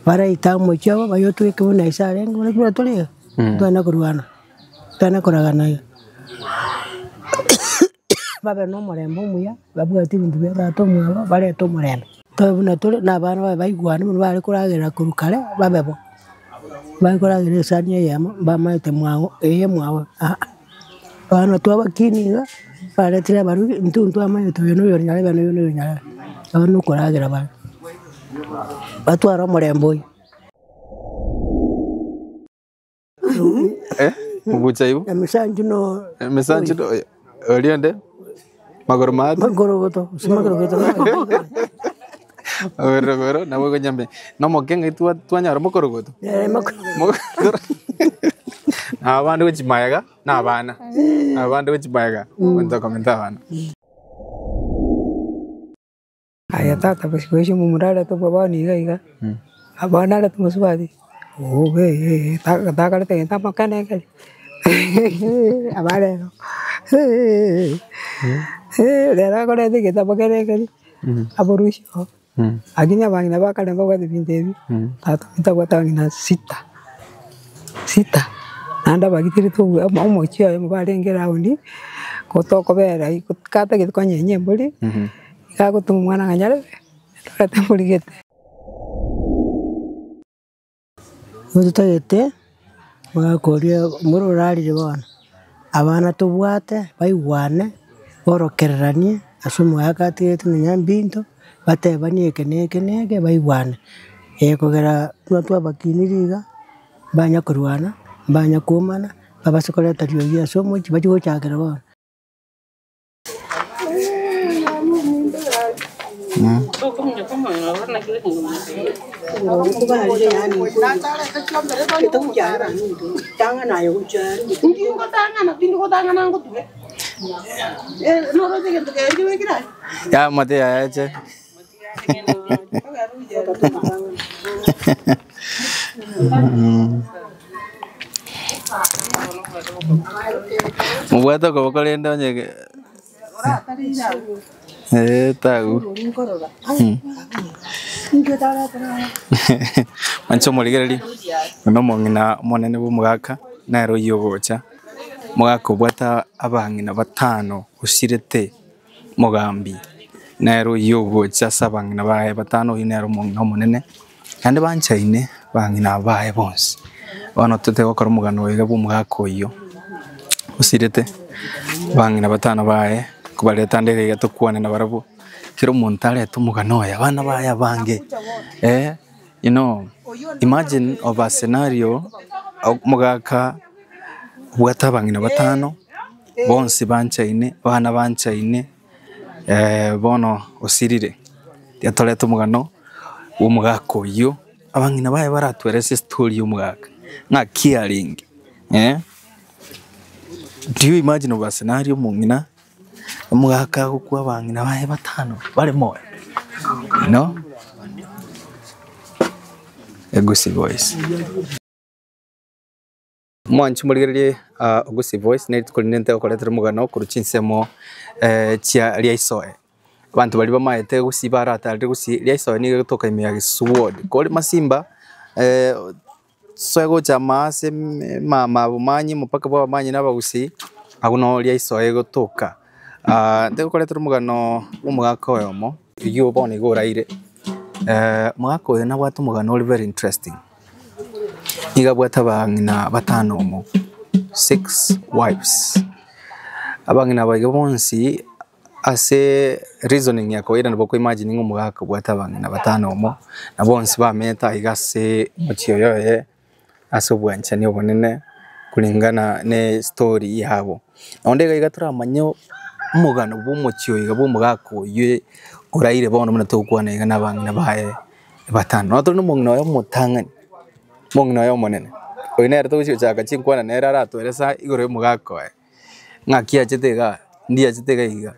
Baraite omochie obo, bayotweke buna ise arenge, buna buna tore iga, ntwane korwana, ntwane koragana iga. Babe na omorembe omuya, babwate ebinto bia tata omwabo, barete omorembe. Tobe buna tore, na abana babe baigwane buna bare koragerera korwa kare, babe bo. Bare koragera esani eyemo, mbamaete mwago, eye mwago aa. Bono twabakini iga, baretire abarugi, intwe ntwamanyete oyo na oyo nyarebe na oyo na oyo nyarebe, aba nokoragera bare, batware omorembe oyio. Mobucha ibu. Emisanchu no Emisanchu no oria onde magoro maate. Magorogoto, gose magorogoto Magorogoro nabo okonyambia nomoke ng'ai twa twanyora mokorogoto. Mokoro na abande gochia magega na abana, abande gochia magega monto okomenta abana. Aye tata bosio bosio omomura arete bono iga iga, bono arete omosubati takorete gento amokenekeri aba rero rero akorete egento amokenekeri aborusie oo. Lakini abang'ina ba kare mbabwate ebinto ebi, tata ominto abwate abang'ina sita, sita, naende abagiterete omochie oyomo barenge round, gotokobera katagete konyenya embori. Iga agotoma omwana ng'a nyarebe, torete mbori gete. Nigo totagete omogaka oria omoro orarire bono, abana tobwate baigwane, borokereranie ase omogaka atigete nonya mbinto, batebanie eke na eke na eke baigwane. Ekogera buna twabakiniri iga, mbanya korwana, mbanya koomana, babase koreta riogi ase omochie bachie gochakera bono. Yamate yayache. Mobwate okoboko rende onye eh tagu. Inche omorigereria, oyo na omong'ina omonene bwa omogaka, nere oyio ogocha, omogaka obwate abang'ina batano osirete. Mogambi, nere oyio ogocha ase abang'ina baye batano, oyio nere omong'ina omonene, naende banchaine abang'ina baye bonsi. Bono tote gokora omogano oyo iga bwa omogaka oyio osirete, abang'ina batano baye, kobareta ande iga iga tokwane nabarabwo, kera omonto arete omogano oye, abana baye abange eh, you know, imagine of a scenario, omogaka obwate abang'ina batano. Bonsi banchaine, abana banchaine, bono osirire. Tiga torete omogano bw'omogaka oyio, abang'ina baye baratwerese estory y'omogaka, ng'aki arenge eh. Do you imagine of a scenario omong'ina, omogaka agokwa abang'ina baye batano bare moyo, you know? Egusi voice. Mwanche morigererie Ogusi Voice ne rituko rinde ntegokoretera omogano korwa chinsemo chia Riaisoe. Abanto baria bamaete Gusii baratarire Gusii, Riaisoe nigo egotoka ime ya Gesusu ward. Kore Masimba soe gocha ase mama Bomanyi omopaka bwa Abamanyi na Abagusii, abwo noo Riaisoe egotoka. Ntegokoretera omogano bwa omogaka oyomo, oyio bono iga oraire, omogaka oyo nabwate omogano ore very interesting. Nigo abwate abang'ina batano omo, six wives. Abang'ina aba iga bonsi ase reasoning ya kawaida nabo oko imagine ng'a omogaka obwate abang'ina batano omo, na bonsi bamenyete aiga ase omochie oyo oye ase obwanchani obonene kulingana na estory yabo. Naende iga iga toramanye omogano bwa omochie oyo iga bwa omogaka oywe oraire bono buna togokwana iga na abang'ina baye. Batano. Nabo tore nomong'ina oye omotang'ani, omong'ina oye omonene, oyo nere togochia gochaka chinkwana nere aratoerese igoro y'omogaka oye, ng'aki achete igaa, ndi achete iga iga,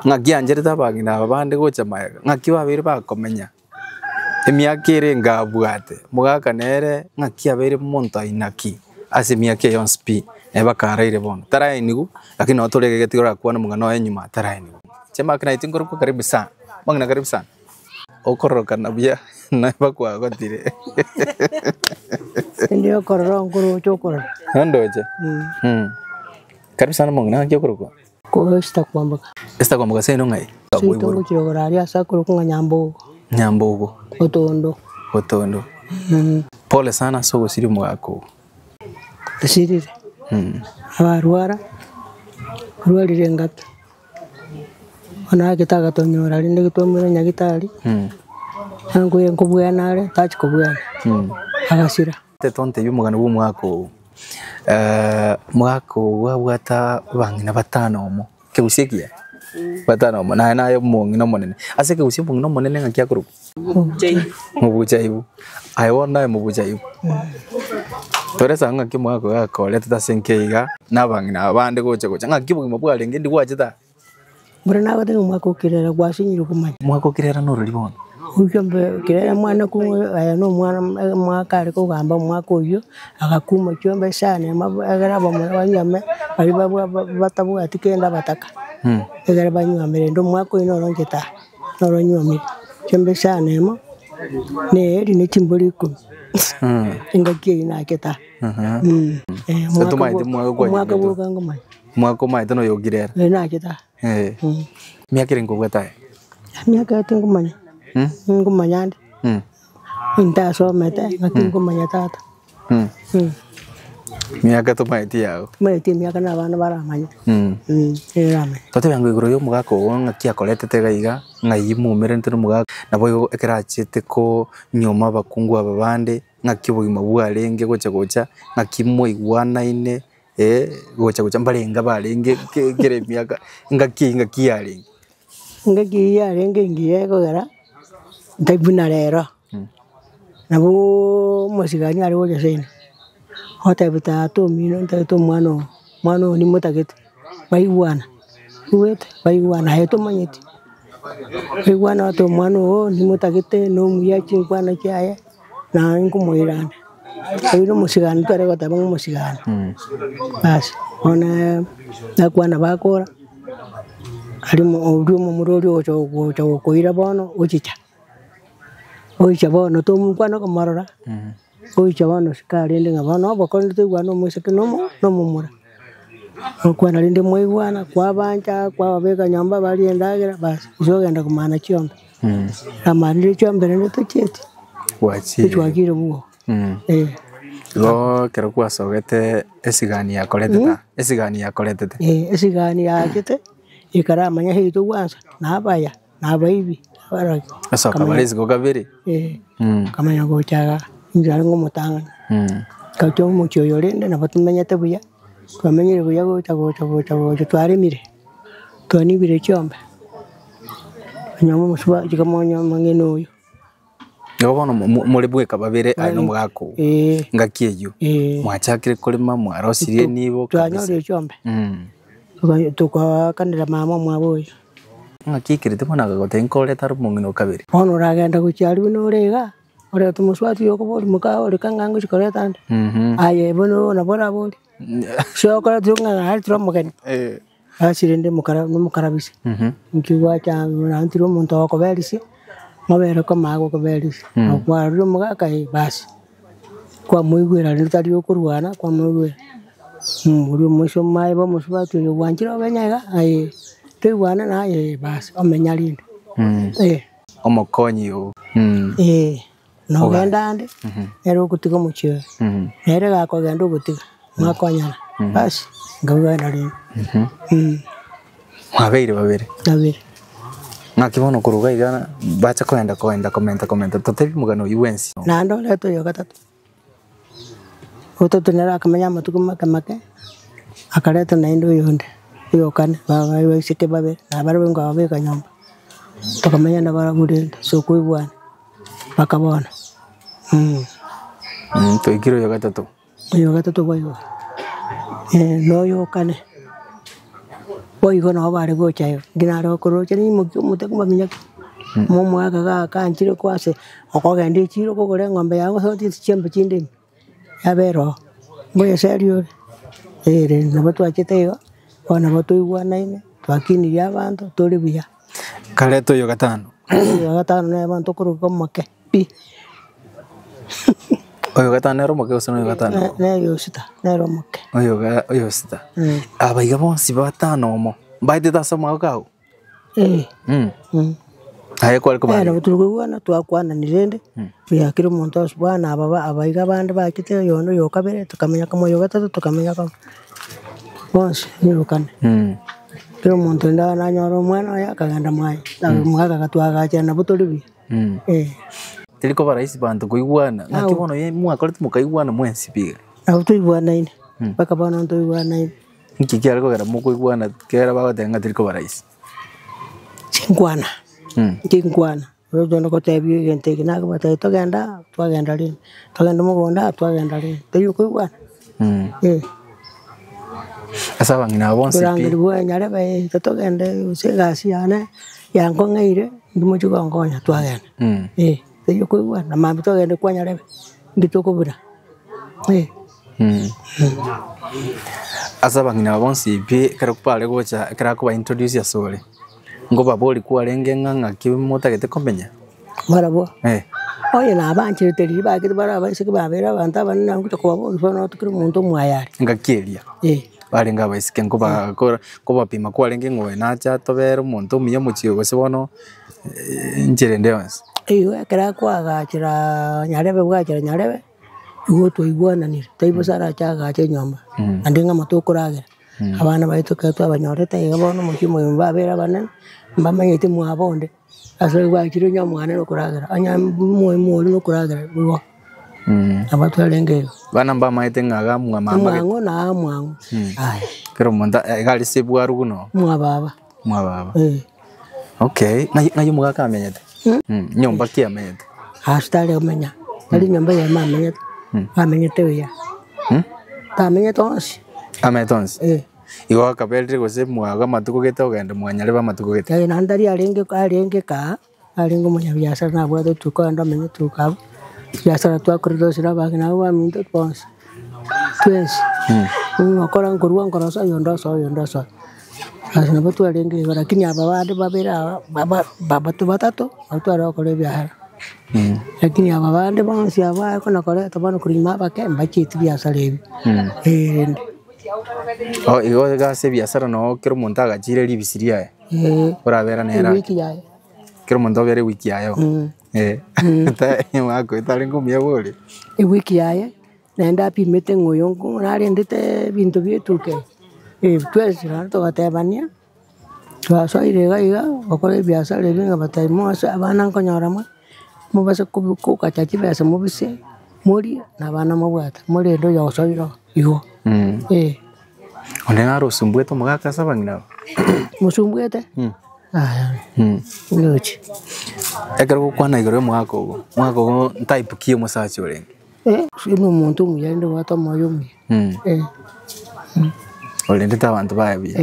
ng'aki ancherete abang'ina aba bande gocha magega, ng'aki babeire bakomenya, emiaka ere enga abwate, omogaka nere ng'aki abeire omonto aina ki ase emiaka eye yonsi pi, naye bakaraire bono, taraenigwa, lakini nabo tore iga tiga orakwane omong'ina oye nyuma taraenigwa. Inche Mark Knight nkorokwa karibu sana, omong'ina karibu sana. okororokana buya naye bakwagotire. Rende okorora nkoroche okorora. Nondoche? Mm. Karibu sana omong'ina, ng'aki okorokwa? Ko Esther kwamboka. Esther kwamboka seino ng'ai? Seito ngochia igoro aria ase akorokwa ng'a Nyambogo. Nyambogo. Otondo. Otondo. Pole sana ase ogosiria omogaka oo. Osirire. Abarwara, orwarire engaki. Bono agachete agatonyora rende twamwira nyagetari, nkoye nkobwena are, tachi kobwena, agasira. Tontebie omogano bwa omwaka oo. Omogaka oo abwate abang'ina batano omo, ekegusii ekiya? Batano omo, naye naye omong'ina omonene. Ase ekegusii omong'ina omonene ng'aki akorokwa? Mobuchaibu. Aye bono naye mobuchaibu. Toresa ng'aki omogaka oyo akoretete ase enka iga, na abang'ina aba bande gocha gocha, ng'aki obogima bwarenge ndi gwachete aa? Mbura nagoteba omwaka o kirera gwasinyire komanya. Omwaka o kirera norori bono? Oyio mbe kirera mwana kung'u aye na omwana omwaka are kogamba omwaka oyio, agakuma chiombe sana egere abamura banyuome baria babwa batabwati kende abataka, egere banyuome rende omwaka oyio noro inche taa. Noro nyuomire chiombe isano emo, na eeri ne chimbori ikomi, engaki eyio nachete aa. Eh, omwaka Tomaete omwaka kwa omwaka nyuometwe. bwoka ngomanya, Omwaka omaete noyokire ere. oyo nachete aa. Eh. Miaka ere nkobwate aye? Emiaka eye tingomanya, ngomanya ande, intasomete naki ngomanya tata. Miaka tomaeti yago. Tomaeti emiaka na abana baramanye. Eramanye. Totebe ango igoro ya omogaka ogo ng'aki akoretete iga iga, ng'ai momerente na omogaka, naboigo ekero achete konyuoma abakungu aba bande, ng'aki obogima bwarenge gocha gocha, ng'aki mwaigwanaine gocha gocha mbarenge abarenge ke kera emiaka, ng'aki eywo ng'aki yarenge. Engaki eywo yarenge engiya ekogera, ntari buna rero. Nabo omosigani are gocha seino, ogotebia tata omino ntagete omwana oo, omwana oo nimotagete, baigwana, oigwete? Baigwana aye tomanyeti, baigwana ati omwana oo nimotagete na omuya chinkwana chiaye, naye nkomoira ande. Oyio na omosigani tware goteba ng'a omosigani, basi bono nakwana bakora, aria oria omomura oria ogocha gocha gokoira bono ochicha. Oicha bono tomokwana okomorora, oicha bono isiko arende ng'a bono obokoreri toigwane omoiseke na omo na omomura. Okwana rende mwaigwana, kwabancha, kwababeka nyomba baria endagera basi, inche ogenda komana chiombe. Namanire chiombe rende tochieti, Gwachire. twachire bwogo, eh. Igo ekero gwasogete esigani yakoretete aa, esigani yakoretete. Esigani yachete, ekaramanya seito gwansa, na abaya. Na abaibi abarogi. Asoka bare isiko kabere. Eh, nkamanya gocha igaa, inche narenge omotang'ani. Nkacha omochie oyo rende nabo tomenyete buya, twamenyire buya gocha gocha gocha gocha twaremire, twanibire chiombe, twanyora omosubati chikamonya omong'ina oyo. Igo bono more bweka babere aye na omogaka oo, Eh. engaki eyio, Eh. mwachakire korema mwarosirie enibo kabisa. Twanyorire chiombe, tokakanera mama omwabo oyo. Ng'aki ekerete bono akagotebia nkorete are omong'ina o kabere. Bono oragenda gochia aria buna ore igaa, orete omosubati oyo okoboria moka ore ka ng'a ngochia koreta ande, aye bono nabo oraborie, ase okoretire ng'a aretire omogeni, basi rende mokara mokarabisia, inki gwacha naintire omonto ogokoberisia, mobere koma agokoberisia, okwarorire omogaka eh basi. Kwamoigwera rende tari okorwana, kwamoigwera, oria omoisia omomaye ba omosubati oyo gwanchire omenye iga aye, toigwane naye eh basi omenya rende, eh. Omokonyi oo. Eh, nogenda ande, nere ogotiga omochie oyo, nere gakogenda ogotiga, mwakonyana, basi, nkaigwana rende, Mwabeire babere. Babere. Ng'aki bono korwa iga iga bacha kogenda kogenda komenta komenta totebie omogano oyio bwensi. Naende orete oyo gatato, ogotato nere akamenya amatuko make make, akareta naende oyonde, oyo kane, ba abaiseke babere, nabarabwo nkababeka nyomba, tokamenya nabarabwo rende ase okoigwana mpaka bono. Toikire oyo gatato. Oyo gatato boigo, na oyo kane, boigo nabo bare gocha iga, inki nare gokora roche nimokie omote komaminyaki, momoaka gakanchire kwase okogenda echiro kogora eng'ombe yago gose otisie chiombe chinde ime, yabera oo, mboyeseri ore, eh nabo twachete igo, bono nabo toigwanaine, twakinirie abanto, tore buya. Kareta oyo gatano. Oyo gatano nere bono tokoroka omoke pi. Oyo gatano nere omoke gose noyo gatano omo? Nere osita, nere omoke. Oyo ga oyo osita. Aba iga bonsi batano omo, mbaetete ase omwaka agwo? Eh. Aye kware Nere nabo turi koigwana twakwanani rende, buya kera omonto ase bwana aba ba aba iga abande bachete oyondo oyo okabere tokamenya kamo oyo ogatato tokamenya kamo, bonsi nirukane. Kera omonto rende nanyore omwana oye akagenda mwaye, omogaka agatwagachera nabo tori buya, eh. Teri koba rahisi banto koigwana, naki bono ye mwakorete mokaigwana mwensi pi iga. Nabo toigwanaine, mpaka bono ntoigwanaine. Nki kiare kogera mokoigwana kera bagoteba ng'a teri koba rahisi? Chinkwana, chinkwana, oyo gotebia egento eke nakobatebia togende aa, twagenda rende, togende mogondo aa, twagenda rende, tari okoigwana? Eh. Ase abang'ina aba bonsi pi. Korangerigwa nyarebe eh totogende gose egasi yane yankong'eire, intwe mochie gonkonya twagenda, eh, tari okoigwana, mambia togende kwa nyarebe, intwe tokobura, eh. Ase abang'ina aba bonsi pi, ekero bare gocha ekero akoba introduce asore, nkobaboria kwarenge ng'a ng'aki motagete komenya? Barabwo, Eh. onye nabancherete riria bakire bare abaiseke babere abanto abanene nagocha kobaboria bono kera omonto omwaye are. Engaki eria, Eh. barenge abaiseke nkoba kora nkobapima kwarenge ng'a oyo nache atobere omonto omuya omochie gose bono enchera ende yonsi. Eywo ekero akoagachera nyarebe bwachera nyarebe. Igo twaigwananire, tari bosa arache agache enyomba, naende ng'a tokoragera. Abana baito ekero twabanyorete iga bono omochie omogima babere abanene, mbamanyete mwabo onde, ase gwachire onye omwane na okoragera, onye moyo na okoragera igo, nabo twarenge igo. Abana mbamaete ng'a iga mwa mama gete. Omwang'u na amwang'u, aya. Kera omonto iga aria ase ebwarugu noo. Mwa baba. Mwa baba. Eh. Okay, ng'ai ng'ai omogaka amenyete? Nyomba ki amenyete? Ase tari komenya, tari nyomba eyemo amenyete, amenyete buya. Tamenyete onsi. Amenyete onsi? Eh. Igo akaberire gose mwago amatuko gete ogende mwanyarebe amatuko gete? Yaya naende tari arenge arenge kaa, arenge omonyabiasara nabwate etuka ogende omenye etuka abwo, ebiasara twakorete onsi na abang'ina abwo baminto bonsi, twensi, ngokora nkorwa nkorosa oyonde osoa oyonde osoa. Ase nabo twarenge igo lakini aba bande babere aba baba babato batato nabo tware gokora ebiasara. Lakini aba bande bonsi aba kona koreta bono korwa nyuma abake mbachieti biasara ebi, eh rende. Oh igo iga ase ebiasara noo kera omonto agachire ribisi riaye, Eh, orabera nere ake. ewiki yaye. Kera omonto obere ewiki yaye bo. Eh, omwaka tarenge omuya bori. Ewiki yaye. Naende apimete ng'a oyo narendete ebinto bi'etuka eye, eh twensi naende togatebania, twasoire iga iga gokora ebiasara ebi ng'a batebia mose abana nkonyora more, mobase kobi kogacha chibesa mobise, morie na abana mobwate, morende oyo osoire oo igo, eh. Onde nare osumbuete omogaka ase abang'ina aba? Mosumbuete? Yaya, ndoche. Ekero ogokwana igoro ya omogaka ogo, omogaka ogo ntype ki omosacha orenge? Ase nomonto omuya rende obwate omoyo omuya. Orendete abanto baye buya.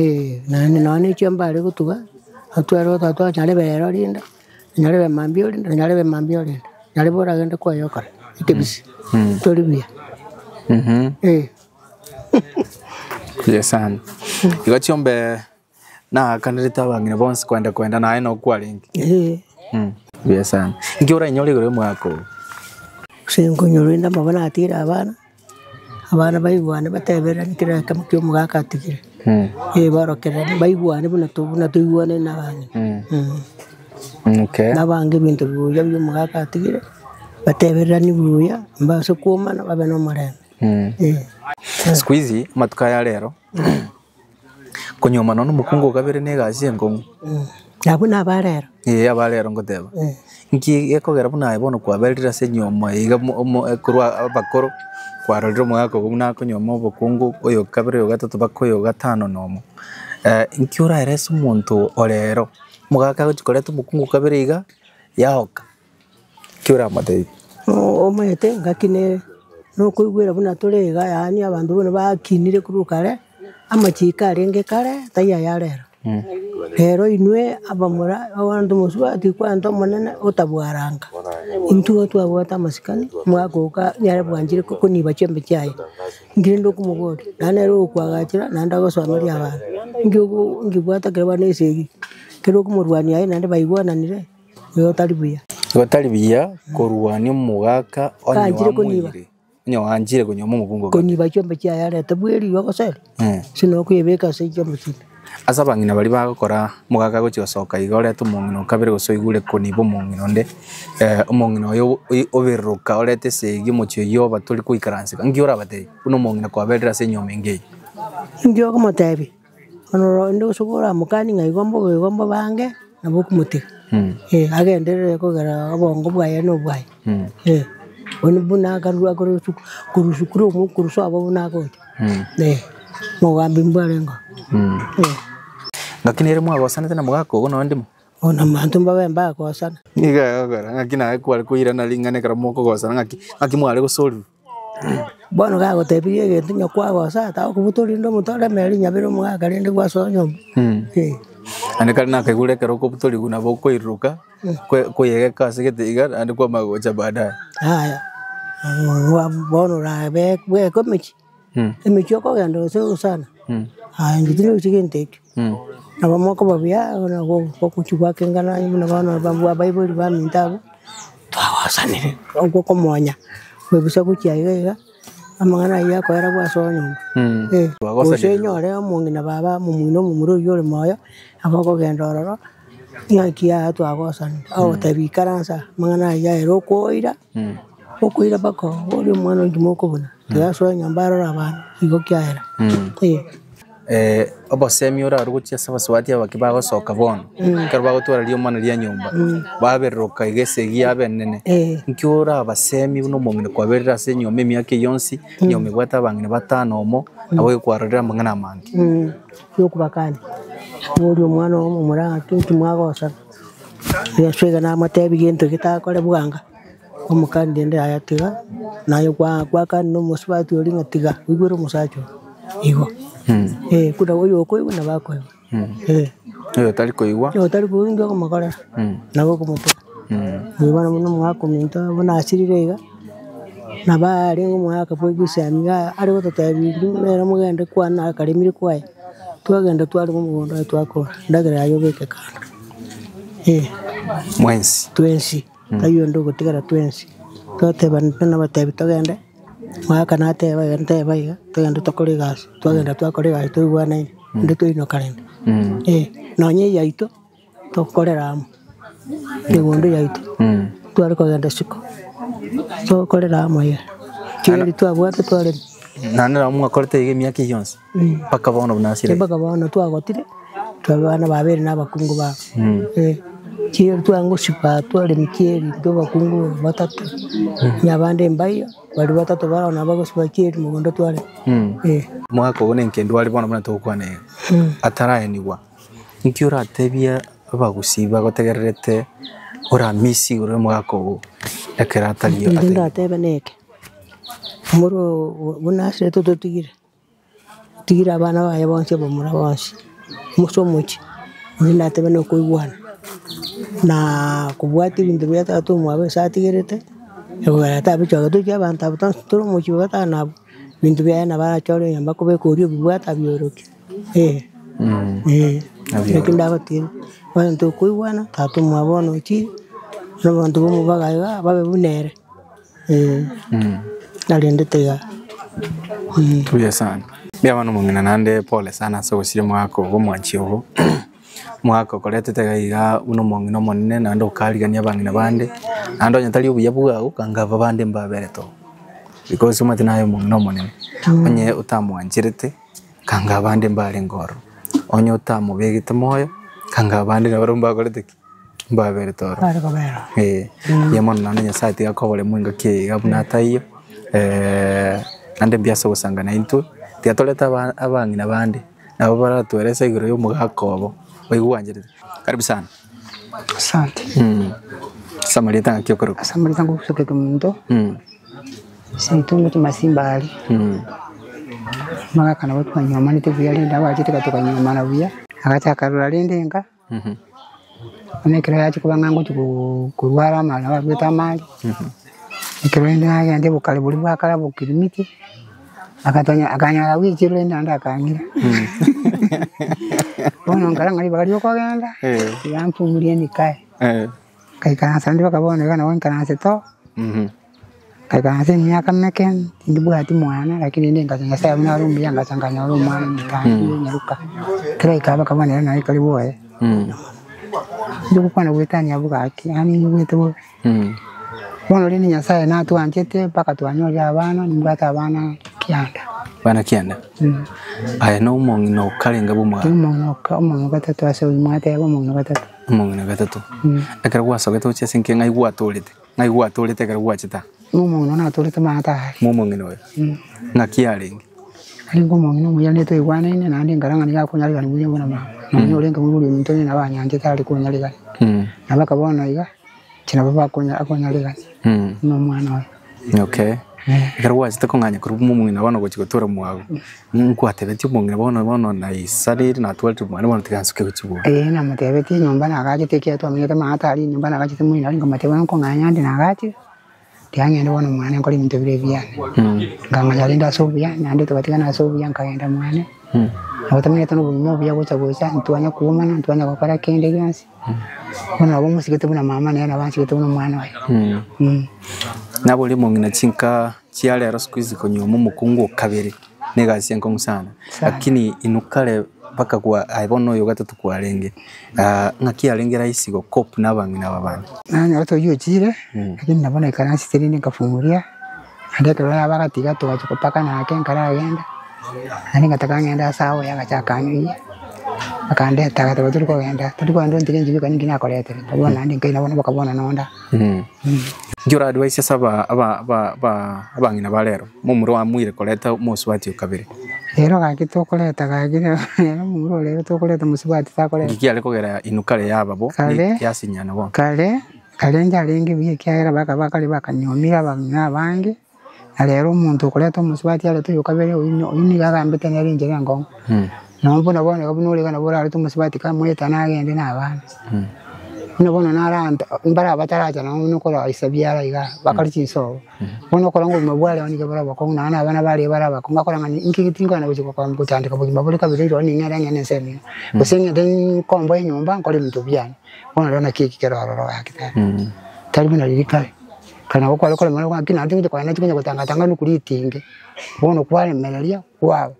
Naende nonya ne chiombe are gotuga, atware goteba tware nyarebe rero rinde, nyarebe mambia orinde, nyarebe mambia orinde, nyarebe oragende koyokora ekebisi, tori buya. Buya sana. Igo chiombe Naakanirete abang'ina bonsi kwenda kwenda naye nokwarenge. Buya sana. Inki orainyore igoro y'omwaka oyo? Ase nkonyorwa rende amaboko natigire abana, abana baigwane batebereranie kera ekemo kia omogaka atigire, eh baorokereranie baigwane buna to buna toigwanire na abang'ina. Okay. Nabange ebinto buya bia omogaka atigire, batebereranie buya, mbase kwomana babe na omorembe, eh. Siku hizi amatuko aya rero. Konyuomana nomokungu o kabere na egasi enkong'u. Abwo naba rero. Ee aba rero ngoteba. Nki gekogera buna aye bono kwaberire ase enyiomo eye iga mo- omo korwa abakoro, kwarorire omogaka obo buna akonyuoma obokungu oyo kabere oyo gatato mpaka oyo gatano na omo. Nki oraerese omonto orero, omogaka agochi koreta omokungu o kabere iga, yaoka. Ki oramotebie? Omanyete ngaki nere, nokoigwera buna tore iga yaani abanto buna bakinire korwa kare, amachiko arenge kare tari aya rero. Rero inwe abamura abanto mosubati kwanto omonene otabwaranga, intwe igo twabwate amasikani, mwagoka yare bwanchire koniba chiombe chiaye, inki rende okomoboria, naende nere ogokoagachera naende agosomeria abana, inki ogo inki bwata ekero bare na esegi, ekero okomorwania aye naende baigwananire. Igo tari buya. Igo tari buya korwania omogaka onye Ganchire koniba. oamoire, onye oanchire konyuoma omokungu obo. Koniba chiombe chiaye arete bweri ogoseri, Eh. ase nokoyebeka ase chiombe chinde. Ase abang'ina baria bagokora omogaka agochia gosoka iga orete omong'ina o kabere gose oigure koniba omong'ina onde, omong'ina oyo oi- oberoka orete esegi omochie oyio oba tori goikaranseka, nki orabatebie buna omong'ina kwaberire ase enyomba enga eyio? Inki okomotebia? Bono onde gose oramokanie ng'a igo mbobe igo mbobange, nabo okomotiga. Eh, agenderere kogera obongo bwaye na obwaye. Eh, bono buna akarwa akore suku korwa sukuru omo korwa sobo buna agocha, eh, omogambi mbwarenge oo, eh. Ngaki nere mwagosanete na mogaka ogo nonye ndimo? Bono abanto mbabe mbagosana. Nigo agokora ng'aki naye kware koirana ring'ana ekero mokogosana ng'aki ng'aki mware gosorigwa. Bono gagotebirie egento onye kwagosa tagokobuta rende omonto oremere rinyabere omogaka rende gwasoa nyomba. Eh. Naende kare nakaigure ekero okobutorigwa nabo okoiruruka, kwe- koyegeka ase gete iga naende kwamanya gocha baadaye. Yaya, bono orabe bweka emechie, emechie okogenda gose gosana, aye inche tindorochi gento ekio. Nabo mokoba buya buna gogochia gwakengana aye buna bono abaibori baminto abwo, twagosanire, okwo okomonya, kwebusa gochia iga iga, amang'ana aywo akoera gwasoa nyomba. Eh, gose onyore omong'ina baba momino omomura oywo ore moyo, nabo okogenda ororo, ng'aki yaya twagosanire, agotebia ikaransa amang'ana aywo aere okoira, okoira mpaka oria omwana onde mokobuna, tiga asoe nyomba arore abana, igo kiaera, eh. Obosemi orarwe gochia ase abasubati abake bagosoka bono, ekero bagotwara riomana ria nyomba, babereroka iga esegi yabo enene, nki orabasemi buna omong'ina kwaberire ase enyomba emiaka eyio yonsi, enyomba ebwate abang'ina batano omo, nabo ekwarorire amang'ana amange. Yokobakania, boria omwana oo omomura ng'aki inki mwagosana, Yeso iga namotebia gento getakore bwango. Omokani rende yaya tiga, naye kwa gwakani na omosubati oria ng'a tiga, oigwere omosacha oo, igo. Eh, buna oyo okoigwa nabo akoigwa, eh. Oyo otari koigwa. Oyo otari koigwa inki okomokorera? Nabo okomotiga. Oyo bono buna omogaka ominto buna asirire iga, nabo arenge omogaka bwa ebisamu iga are gototebia intwe nere mogende kwane akaremire kwaye, twagenda twarema omogondo oye twakora, endagera yaye obeke kando, eh. Mwensi. Twensi. Taiyo onde ogotigara twensi, twatebana nabatebi togende, omogaka nateba iga nteba iga, togende tokore egasi, twagenda twakora egasi toigwanaine, naende twainoka rende. Eh, nonye eyaito, tokorera amo, emegondo yaito, tware kogenda isiko, tokorera amo iga, chieri twabwate twarema. Naende nabo mwakorete iga emiaka eyio yonsi, mpaka bono buna asire. Mpaka bono twagotire. Twaba abana babere na abakungu babo. Eh, chieri twangosiba twaremia chieri intwe abakungu batato, onye abande mbaiyo, baria batato baroo nabo bagosiba chieri mogondo twaremia. Eh. Omogaka ogo nenkendu are bono buna togokwana iga, ataraenigwa, nki oratebie abagusii bagotegererete oramisi igoro y'omogaka ogo ekero atari Inche ndatebe neke, omoro buna asirete totigire. Tigire abana baye bonsi abamura bonsi, ase omochie, oyio natebe nokoigwana, na kobwatia ebinto bia tata omwabo ase atigerete, ekogera tabichoka tochia abanto abwo tonsi tore omochie obo batano abwo, ebinto biaye nabo arachore nyomba kobeka oria obibwate abiorokie, eh, eh, naki ndabatebie, bono tokoigwana, tata omwabo bono ochire, na abanto ba omobaga iga babe buna ere. Narendete iga. Buya sana. Mbuya bono omong'ina naende pole sana ase ogosiria omogaka obo omwanchi obo, omogaka okoretete iga iga buna omong'ina omonene naende okarigania abang'ina bande, naende onye tari obuya bwao kanga aba bande mbaberete oo. Because omanyete naye omong'ina omonene, onye otamwancherete kanga abande mbarenge ororo, onye otamobegete moyo kanga abande nabarobwo mbakorete ki? Mbaberete ororo. Bare kobera. Eh, mbuya mono naende Nyasaye tiga akoboremwa engaki eye iga buna ataiyo, naende mbuya ase ogosanga naintwe, tiga torete aba abang'ina bande, nabo baratwerese igoro ya omogaka obo, oigwancherete. Karibu sana. Asante. Ase amarieta ng'aki okorokwa? Ase amarieta ngosuka kemunto, Seito ngochia masimba aria, omogaka nabo twanywomanete buya rende abachete tokanyuomana buya, agacha akarora rende nka. Bono ekero yachia koba ng'a ngochia korwara amari nabo arwete amari, ekero rende nagenda obokare boria bwa kare obokirimiti, akatonya akanyora bwechire rende naende akang'ira. Bono nkarora ng'a ribaga riokogenda, tiga mfungurie nikae. Ngaikaransa naende mpaka bono iga nabo nkaranse to, ngaikaransa emiaka meke, tindibwati mwana lakini rende ngacha Nyasaye buna are omuya ngacha nkanyora omwana omotangi onyaroka, ekero aika mpaka bono ere nare karibu oye. Inche gokwana goetania abwo gaki, yaani niigwete bobe. Bono rende Nyasaye natwanchete mpaka twanyorire abana, nimbwate abana kianda. Abana kianda? Aye na omong'ina okarenge bw'omogaka? Omong'ina oka omong'ina gatato ase oyio mwateba omong'ina gatato. Omong'ina gatato. Ekero gwasogete gochia ase enka ng'ai gwatorete? Ng'ai gwatorete ekero gwachete aa? Omong'ina one natorete maate aria. Momong'ina oyo? Ng'aki arenge? Arenge omong'ina omuya nigo twaigwanaine naende nkara ng'a nigo akonyarigania buya buna mama. Nonya orenge moibori ominto onye nabo anyanchete are konyarigania. Nabo mpaka bono iga, inche nabo bakonya akonyarigania buna omwana oye. Okay. Ekero gwachete kong'anya korwa momong'ina bono gochia gotura mwago, nkwatebetie omong'ina bono bono naisaneire natwarire mwane bono tiga nsuke gochia bwoye. Eeh namotebetie enyomba nagachete ekiagera twamenyete maate aria enyomba nagachete moino aria nkamotebia bono nkong'anya ande nagachire. Tiga ng'ende bono mwane nkore ebinto bire ebiane. Nkang'anya rende ase obuya, naende togatigana ase obuya nkagenda mwane, nabo tomenyete na obogima obuya gocha gocha, ntwanya koumana, ntwanya gokora kende gionsi, bono nabo mosigete buna mama nere nabo ansigete buna omwana oye. Nabori omong'ina chinka chia rero siku hizi konyuoma omokungu o kabere na egasi enkong'u sana, lakini inwe kare mpaka kwa aye bono oyo gatato kwarenge ng'aki yarenge rahisi go cope na abang'ina aba bande? Nanyora oyio ochire, lakini nabo naikaransete rende nkafunguria, naende ekero yaba agatiga togachia kopakana ake nkaragenda, naende ngataka ng'ende ase aoye agacha akanyoyia, akandeta agateba tori kogenda, tori kogenda ontige inche bika ninki nakoretire, nkaboa naende nkaina bono mpaka bono nonde aa. Inki ora advise ase aba aba aba aba abang'ina ba rero, momura oamuire koreta omosubati o kabere? Rero gaki tokoreta gaki rero omomura ore rero tokoreta mosubati takoreta. Inki kiare kogera inwe kare yaba bo, Kare, yasinyana bono? kare, kare njarenge buya ekiagera bakaba kare bakanyomire abang'ina abange, na rero omonto okoreta omosubati arete oyo kabere oyio oyio nigo agambete nere enchera enkong'u. Nonya buna bono iga buna ore iga nabo orarete omosubati kamoetane agende na abana. Buna bono naranta mbare bataracha nonye buna okoroa ise biara igaa, bakore chinsobo. Bono okora ng'a obogima bwa rero nigo bore obokong'u nonya na abana baria bare abakong'u akora ng'a inki tinkonyara gochia gokora gotandeka bogima bore kabere rirorio ning'ende ng'ende ensemo eye, gose ng'ende nkomboe enyomba nkore ebinto biane. Bono rero naki eki kere ororo gaki tari. Tari buna riria kare, kare nabo kware korema ng'a ki naende tingocha kogenda tingocha gotangatanga nokwo ritinge, bono kwaremereria kwaba.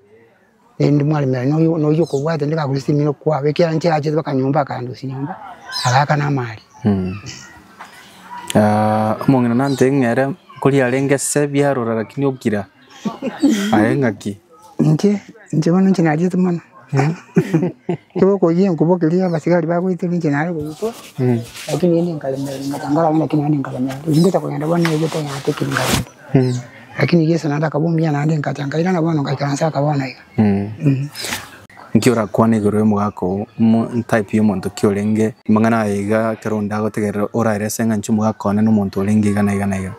Rende mwaremera noyo noyo okobwata onde gakorisia eminwe kwabo, ekiagera inche achete mpaka nyomba akandusia nyomba, agaakana amari. Omong'ina nantebie ng'a ere nkoria arenge ase biarora lakini okira, aye ng'aki? Inche, inche bono inche nariete mono, ekero okoyia enkubo keria abasigari bagoiteria inche nare goitwa, lakini rende nkaremereri ngatangora buna lakini naende nkaremereri, oyio ngocha kogenda bono egete yatekire nkarenda. Lakini Yeso naende akaba omuya naende nkacha nkairana bono ngaikaransa aka bono iga. Nki orakwane igoro y'omogaka oo, omo type y'omonto ki orenge, amang'ana aya iga ekero onde agotegerera oraerese ng'a inche omogaka one nomonto orenge iga na iga na iga,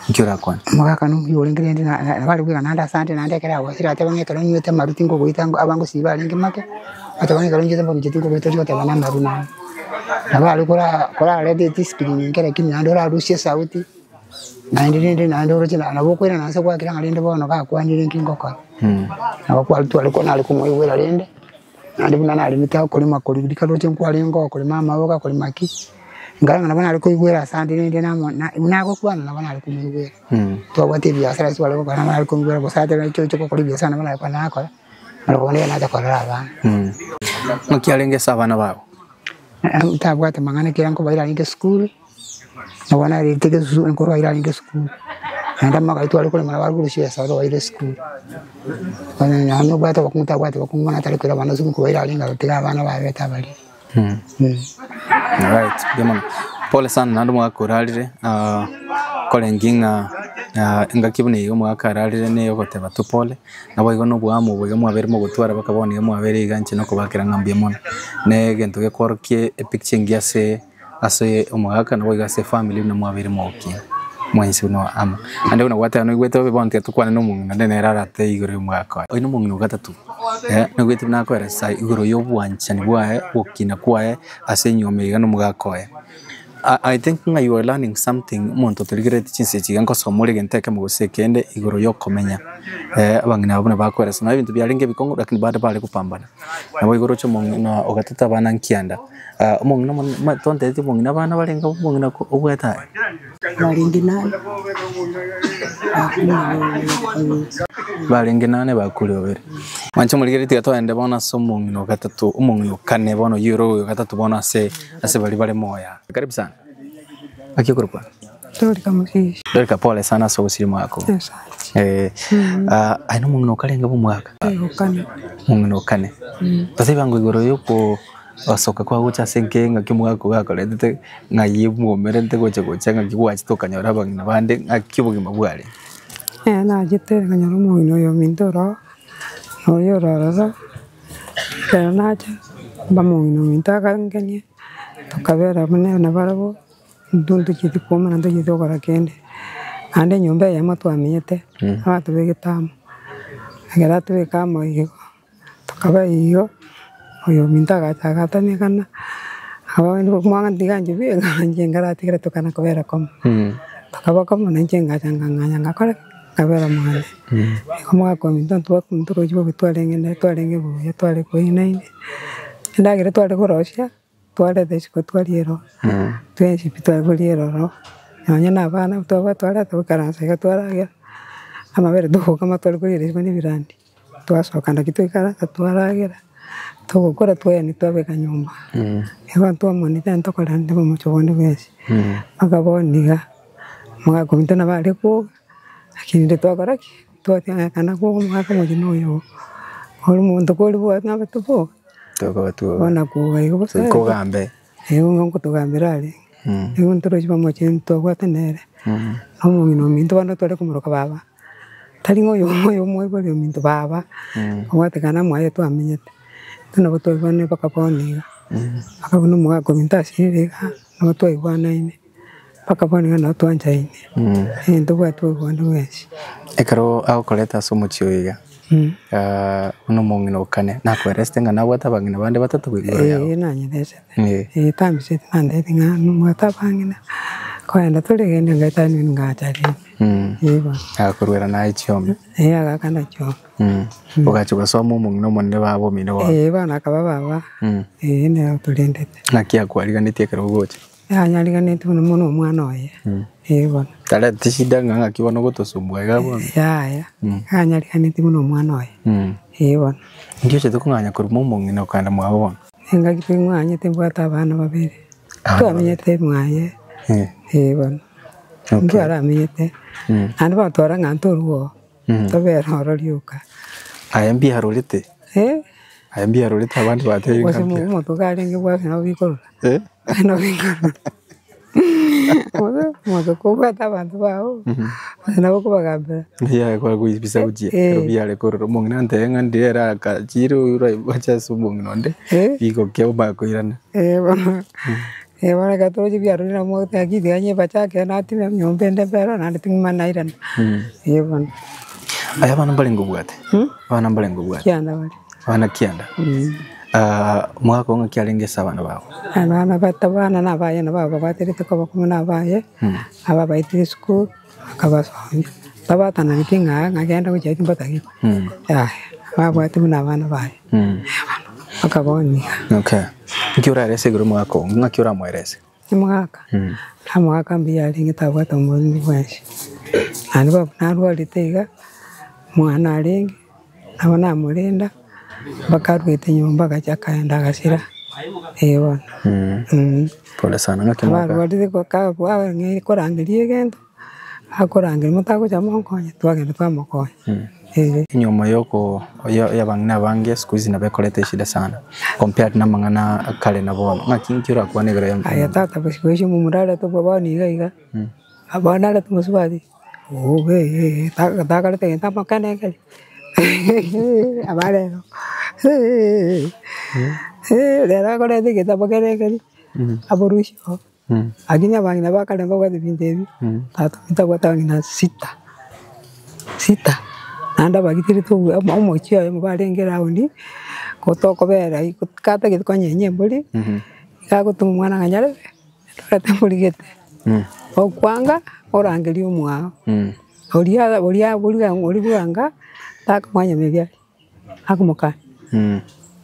nki orakwane? Omogaka nomuya orenge rende na- na nabo are koigwa naende ase ande naende ekero agosire ateba ng'a ekero nywete amaru tinkogoita ngo abangosiba barenge make, oteba ng'a ekero nywete amaru inche tinkogoita ochi goteba namaru nanywa. Nabo are kora korarete ediscipline enke lakini naende orarusie esauti. Naende rende naende oroche na nabo okoirana ase gwakira ng'a rende bono gakwanire nki ngokora. Nabo kwarutwa are nare komoigwera rende, naende buna naremete okorema koria rika roche nkwarenge okorema amaboga korema ki, nkarora ng'a nabo nare koigwera ase ande rende namo na buna agokwana nabo nare komoigwera. Twabwate ebiasara ase tware gokora nabo nare komoigwera gose atebe inche oche gokora ebiasara nabo nare kogenda nakora, naro bono nigo nacha korora abana. Ng'aki arenge ase abana babo? Tabwate mang'ana ekiagera nkobaira arenge esukuru. Nabo narente egesusu nkorwaire arenge esukuru, naende amagari tware korema nabo arusia esaro baire esukuru. Bono nonye obwate obokong'u tabwati bokong'u bono atari koira abana esukuru kobaira arenge agotiga abana babete abariri. Alright, mbuya mono. Pole sana naende omogaka orarire korengi ng'a engaki buna eye omogaka ararire nigo ogoteba tu pole, naboigo na oboamo obo iga mwabeire mogotwara mpaka bono iga mwabeire iga inche nokobakera ng'a mbuya mono. Na egento gekworokia epicture engiya ase. Ase omogaka naboigo ase efamiri buna mwabeire mogokina mwensi buna amo. Naende buna gwateba noigwete bobe bono tiga tokwane na omong'ina onde nere aratebe igoro ya omogaka oye. Oyo na omong'ina o gatato, noigwete buna akoeresa igoro ya obwanchani bwaye, ogokina kwaye ase enyiomo iga na omogaka oye. I think ng'a you are learning something omonto otorigerereti chinsa echi iga nkosoma ore egento ekemo gose ekende igoro ya okomenya abang'ina aba buna bakoeresa nonye ebinto biarenge ebikong'u lakini bado bare gopambana. Nabo igo oroche omong'ina ogatete abana nkianda, omong'ina omonene ma tontebetie omong'ina abana barenge omong'ina obwate aye? Barenge nane, Barenge nane bakure babere. Mwanche morigererie tiga togende bono ase omong'ina o gatato, omong'ina o kane bono oyio ore oyo gatato bono ase ase baria bare moyo aa. Karibu sana. Naki okorokwa? Dorika Musisi. Dorika pole sana ase ogosiria omwaka oo. Asante. Eh, aye nomong'ina okarenge bw'omwaka? O kane. Omong'ina o kane. Totebe ango igoro yoko Gosoka kwa gocha ase enka ng'aki omogaka oyo akoretete ng'ai mwomerete gocha gocha ng'aki gwachete okanyora abang'ina bande ng'aki obogima bware. Ekero nachete nkanyora omong'ina oyo ominto oroo, na oyo ore ororo, ekero nacha, omong'ina ominto akangenia, tokabera buna nabarabwo. Intwe ntochieti kwomana ntochieti gokora kende, naende enyomba eyemo twamenyete, abatobegete amo, ekero atobeka amo igo. Tokaba igo, oyominto agacha agatanekana, tiga inche bweka inche nkaratigera tokana kobera komo. Tokaba komo na inche ngacha nkang'anya ngakora ki? Nkabera mwane. Igo omogaka ominto ntorochi bobe twarenge nere twarenge buya tware koinaine, endagera tware korosia. Twareta isiko twaria ero, twensi pi tware koria eroro, nonye na abana twaba twareta goikaransa iga twaragera, amabere togokama tware koria isiko na ebirandi, twasoka naki twaikaransa twaragera, togokora twaeni twabeka nyomba. Igo twamonete ntokorente omochie bonde bwensi, mpaka bono iga, omogaka ominto nabo are kwoga, lakini rende twakora ki? Twatiang'ekana kwoga omogaka omochie na oyo ore omonto kori bwate nabete boka. Bono kwoga igo bosa Goika ogambe. Igo ngotogambera are, nigo ntorochi bamochie ntobwate nere, na omong'ina ominto bono tware komoroka baba, tari ng'a oyomo oyomo oibori ominto baba, obwatekana mwaye twamenyete, intwe nabo twaigwanire mpaka bono iga, mpaka buna omogaka ominto asirire iga, nabo twaigwanaine. Mpaka bono iga nabo twanchaine, eh ntobwati obonde bwensi. Ekero agokoreta ase omochie oyo iga, buna omong'ina o kane, nakoeresete ng'a nabwate abang'ina bande batato igoro yao? Eeh nanyebesete, eh tambisete nantebeti ng'a nobwate abang'ina, kogenda tore genda ngaeta nini ngacha rende, eh bono. Agakoruera naye chiombe? Eh agakana chiombe. Ogacha ogasoma omong'ina omonene baba omino bono? Eh bono akaba baba, eh nere otorendete. Naki akwariganetie ekero ogocha? Yanyariganeti buna mono omwana oye, ee bono. Tareti shida ng'a ng'aki bono ogotosumbua iga bono. Yaya, yanyariganeti buna omwana oye, ee bono. Inki ochete kong'anya korwa mwa omong'ina okogenda mwabo bono? Engaki ting'anyete mbwate abana babere, twamenyete mwaye, ee bono. Ntwaramenyete, naende batwara ng'a ntorue oo, tobere oro rioka. Aye mbiarorete? Aye mbiarorete abande batebire ng'a Gose mbiarorete. omotuko arenge bwase nabo bikorora. Omotuko obwate abanto bao, gose nabo okobagambera. Mbiare kore koibisa gochia ekero biare korora omong'ina antebie ng'a ndire ere akachire orache ase omong'ina onde bigokia omanye koirana. Bono bono ekero toroche biarorire nabo mogoteba gaki tiga nyebachake natime nyomba ende mbere naende ting'ima nairana, bono. Aye abana mbarenge obwate? Abana mbarenge obwate? Kianda bare. Abana kianda. Omogaka oo ng'aki arenge ase abana bao? Abana bato abana na abaye nabo bababwaterete koba komo na abaye, ababaetire esukuru, akabasomia. Tabatananeti ng'a ng'a genda gochia aria timbatagete, yaya, babwate buna abana baye, bakabonia. Okay. Nki oraerese igoro omogaka oo? Ng'aki oramoerese? Omogaka, omogaka mbuya arenge tabwate oboremu bwensi, naende bono narwarete iga, omwana arenge, nabo namorenda, mpaka arwete nyomba agacha akaenda agasira, eh bono. Pole sana ng'aki omogaka. Abarwarire ang'e korangeria egento. Akorangeria motagocha monkonye, twagenda twamokonya. Ee. Enyiomo yoko y'abang'ina abange siku hizi nabo ekoreta eshida sana compared na amang'ana a kare na bono. Ng'aki nki orakwane igoro ya Aye tata bosio bosio momura arete obwo bono iga iga, bono arete omosubati, ooh takorete gento amakene ekeri, aba rero rero akorete egento amakene ekeri, aborusio. Lakini abang'ina ba kare mbabwate ebinto ebi, tata ominto abwate abang'ina sita, sita, naende abagiterete omochie oyomo barenge round, gotokobera igo katagete konyenya embori, iga agotoma omwana ng'a nyarebe, Torete mborigete, okwanga orangerie omwao, oria oria oria oria bwanga takomanya ebiaria, akomokania.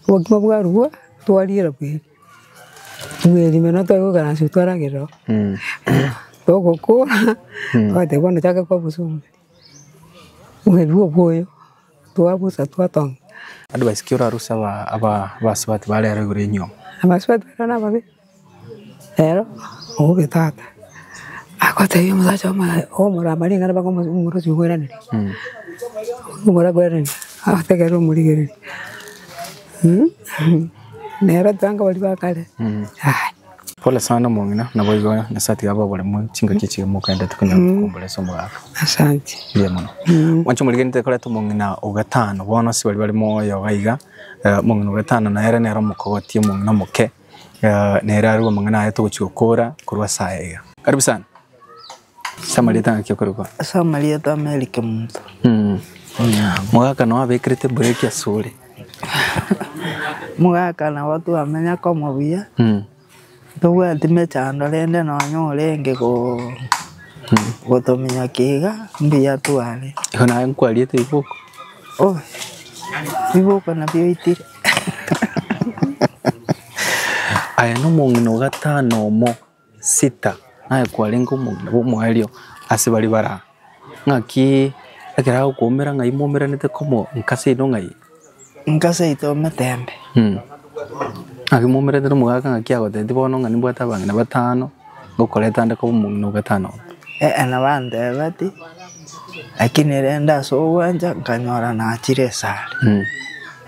Obokima bwarugwa, twariera bweri, bweri ime nabo twagoikaransa twaragerera oo, togokora, twateba bono chaka kwabusa omobere, omobere bwa oyo, twabusa twatonga. Advice ki oraruse aba aba abasubati bare ero igoro y'enyiomo? Abasubati baria nababe, ero obobe tata, agotebia omosacha omoye omorama ring'ana mpaka omorosi okoiraneria, omoro akoiraneria, agotegerera omorigereria nere tanga baria ba kare yaya. Pole sana omong'ina, naboigo Nyasae tiga abe oboremu chingaki echi mokaendete konyora obokombe ase omogaka. Asante. Mbuya mono. Mwanche omorigereria ntekorete omong'ina ogatano bono ase baria bare moyo iga iga, omong'ina ogatano nere nere omokogoti omong'ina omoke, nere arwe amang'ana aye togochia gokora korwa ase aya iga. Karibu sana. Ase amarieta ng'aki okorokwa? Ase amarieta Mary Kemunto. Mogaka noo abekerete ebreki ase ore. Mogaka nabo twamenya komo buya, ntobwati mechando rende nonya orenge gotominyokia iga, mbuya tware. Igo naye nkwariete riboko? Oh, riboko nabio oitire. Aye nomong'ina o gatano omo. Sita, naye kwarenge omong'ina bw'omoerio ase baria bare aa. Ng'aki ekero agokoumera ng'ai mwaumeranete komo nka seino ng'ai? Nka seito ometembe. Ng'aki mwaumeranete na omogaka ng'aki agotebitie bono ng'a nimbwate abang'ina batano, ngokoreta nde koba omong'ina o gatano obo? Ee nabantebeti, lakini rende ase ogwancha nkanyora nachire esare.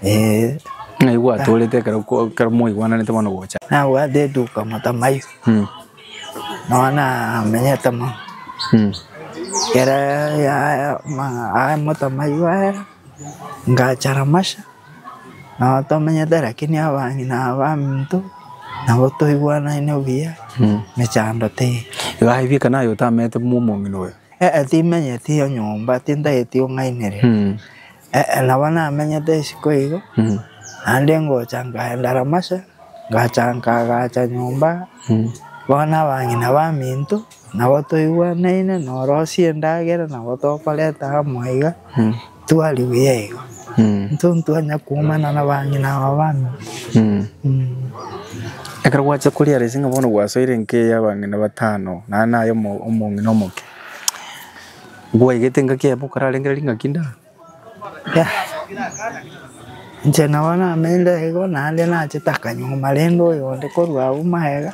Ee. Ng'ai gwatorete ekero ko ekero mwaigwananete bono gocha? Nabwate eduka Motamayu, nonya namenyete mono. Ekero ya ma aya Motamayu aera, ngacha Ramasha, nabo tomenyete lakini abang'ina aba baminto, nabo toigwanaine buya, mechando teiyo. Iga aye bieka naye otamete buna omong'ina oyo? Ee timenyeti iyo nyomba, tintageti ong'ainereria. Nabo namenyete isiko igo, naende ngocha nkaenda Ramasha, ngacha nkaagacha nyomba, bono abang'ina baminto nabo toigwanaine, norosie endagera nabo tokoreta amo iga, twari buya igo. Intwe ntwanya koumana na abang'ina aba baminto. Ekero gwacha koria ase ng'a bono gwasoire enka eye ya abang'ina batano, naende naye omo omong'ina omoke. Gwaigete engaki eyemo okararengereria ng'aki nda? Inche nabo namenyire igo naende nachete akanyuma rende oyonde korwa abwo magega,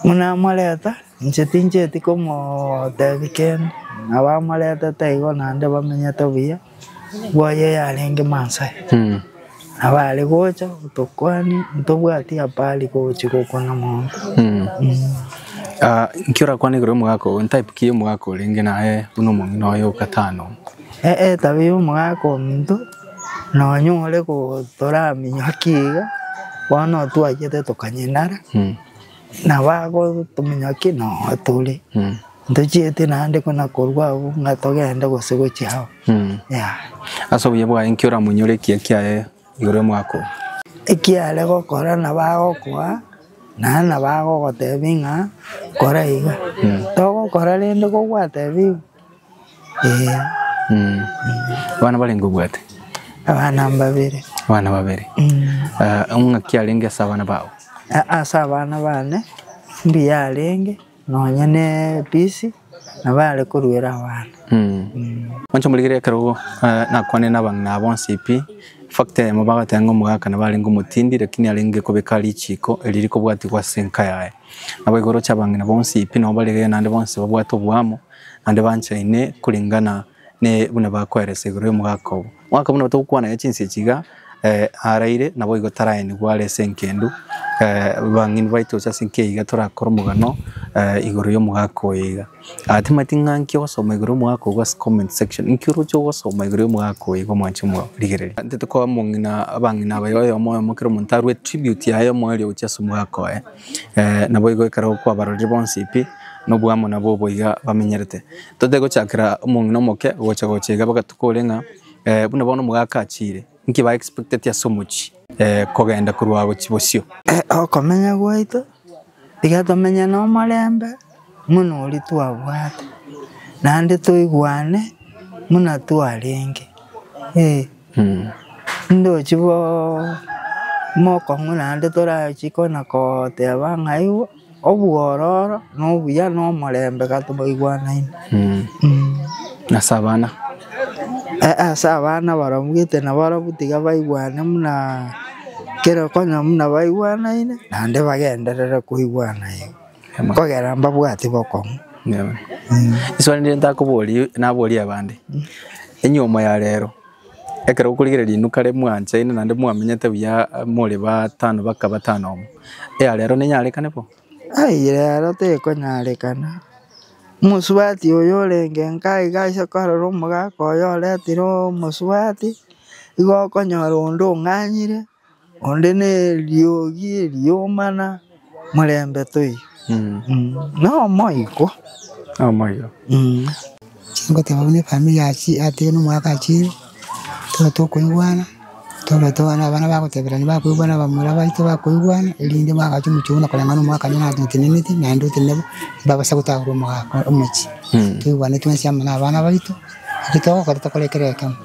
buna amoreta inche tincheti komotebia kende, nabo amoretete igo naende bamenyete buya, bwoye yarenge Maasai. Nabo are gocha gotokwania ntobwati habari gochi gokwana monto. Nki orakwane igoro y'omogaka ogo? Ntype ki y'omogaka orenge naye buna omong'ina oye o gatano? Etabi y'omogaka ominto nonya ore toraminyokia iga, bono twachete tokanyenara, nabo agotominyokia noo tore. Ntochieti naende kona korwa abwo ng'a togende gose gochia ao. Yaya. Ase obuya bwaye nki oramonyore ekiya kiaye igoro y'omwaka oo? Ekiare gokora nabo agokoa, naende nabo agogotebia ng'a kora iga. Togokora rende kogwatebiwa, ee. Abana barenge obwate? Abana mbabere. Abana babere. Ng'aki arenge ase abana bao? Ase abana bane, mbuya arenge. Nonya nebisi, nabo are koruera abana. Mwanche omorigereria ekero nakwanire na abang'ina aba bonsi pi, factor eyemo bagoteba ng'a omogaka nabo arenge omotindi lakini arenge kobeka richiko erio rikobwatigwa ase enka yaye. Nabo igo oroche abang'ina bonsi pi nabo bare naende bonsi babwate oboamo, naende banchaine kulingana ne buna bakoeresa igoro y'omogaka obo. Omogaka buna togokwana iga chinsa echi iga, araire naboigo taraenigwa are ase enkendu, bang'ina baito gocha ase enka eye iga torakore omogano igoro y'omogaka oyo iga. Timanyeti ng'a nki ogosoma igoro y'omogaka ogo ase comment section, nki oroche ogosoma igoro y'omogaka oyo iga omwanche omorigereria. Intwe tokoa omong'ina abang'ina aba oyomo oyomo kera omonto arwe tribute yaye omoerio gochia ase omogaka oye, naboigo ekero kwabarorire bonsi pi, na oboamo nabwo obo iga bamenyerete. Tote gochakera omong'ina omoke gocha gocha iga bagatokore ng'a buna bono omogaka achiire, nki ba expecteti ase omochie kogenda korwa gochia bosio. Okomenya gwaito, Tiga tomenye nomorembe buna oria twabwate, naende toigwane buna twarenge, eh. Ndochi boo mokong'u naende torachi kona koteba ng'a igo, obwororo na obuya na omorembe gatobaigwanaine. Ase abana. Ase abana barabwo gete nabarabwo tiga baigwane buna kera konya buna baigwanaine, naende bagenderere koigwana igo, kogera mbabwati bokong'u. Iswali rinde ntakoboria naborie abande, enyiomo ya rero, ekero okorigereria inwe kare mwanchaine naende mwamenyete buya more batano baka batano omo, eya rero nenyarekane bo? Ayio rero tekonyarekana, omosubati oyo orenge nka iga ase korora omogaka oyo oretire omosubati, igo okonyora onde ong'anyire, onde na eriogi eriomana, morembe toiyo. Na omoiko. Omoigo. Chingoteba buna efamiri yachi yatigire na omogaka achire, tobe tokoigwana, tobe toana abana bagoteberania bakoigwana abamura baito bakoigwana, erinde bagache omochie buna koreng'ana omogaka onye nateneneti naende otenene bo, mbabasa gotagora omogaka omochie. Toigwane twensi amo na abana baito, ekio togokora tokore ekero ekemo.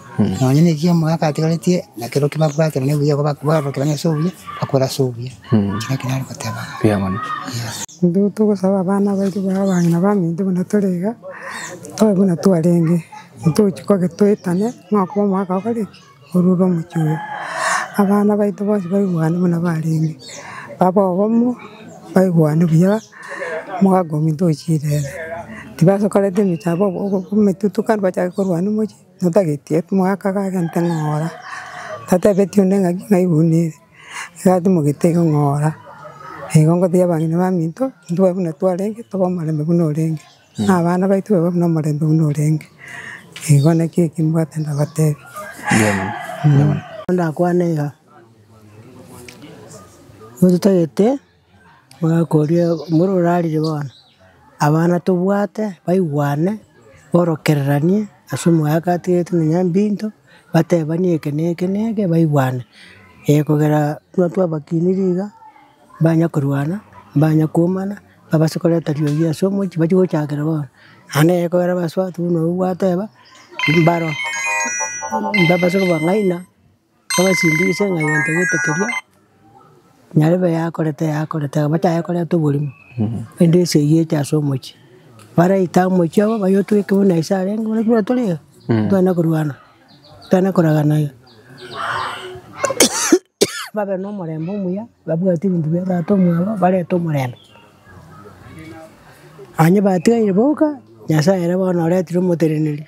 Nonye na ekio omogaka atigaretie, nakerokio babwaterane buya igo barokigane ase obuya, bakore ase obuya. Ekio nakio nare goteba. Mbuya mono. Intwe togosaba abana baito ba abang'ina baminto buna tore iga, tobe buna twarenge, ntochi kobe toetane ng'a okoba omogaka okore ki? Orure omochie oyo. Abana baito bonsi baigwane buna barenge, babe obomo, baigwane buya, omogaka ominto ochire ere. Tibasa koreta emechabo emetutukanu bachake korwana omochie, totageti omogaka agagente ng'ora, tatebetie onde ng'aki ng'ai buna ere. Iga atimogete igo ng'ora, igo ngotebi abang'ina baminto, intwe buna twarenge tobe omorembe buna orenge, na abana baito babe buna omorembe buna orenge, igo naki eki mbwate ndabatebi. Ndakwane iga, totagete omogaka oria omoro orarire bono, abana tobwate baigwane, borokereranie ase omogaka atigete nonya mbinto. Batebanie eke na eke na eke baigwane, ekogera buna twabakinire iga, mbanya korwana, mbanya koomana, babase koreta riogi ase omochie bachie gochakera bono. Naende ekogera abasubati buna obwo gwateba, mbaro mbabase kobang'aina, babasindikise ng'a egento gete keria. Nyarebe yakorete yakorete bachake koreta oborimo, rende esegi eche ase omochie. Baraite omochie obo bayotweke buna ise arenge buna buna tore iga, ntwane korwana, ntwane koragana iga. Babe na omorembe omuya, babwate ebinto bia tata omwabo, barete omorembe. Onye batigaire boka, Nyasaye ere bono oretire omoteneneri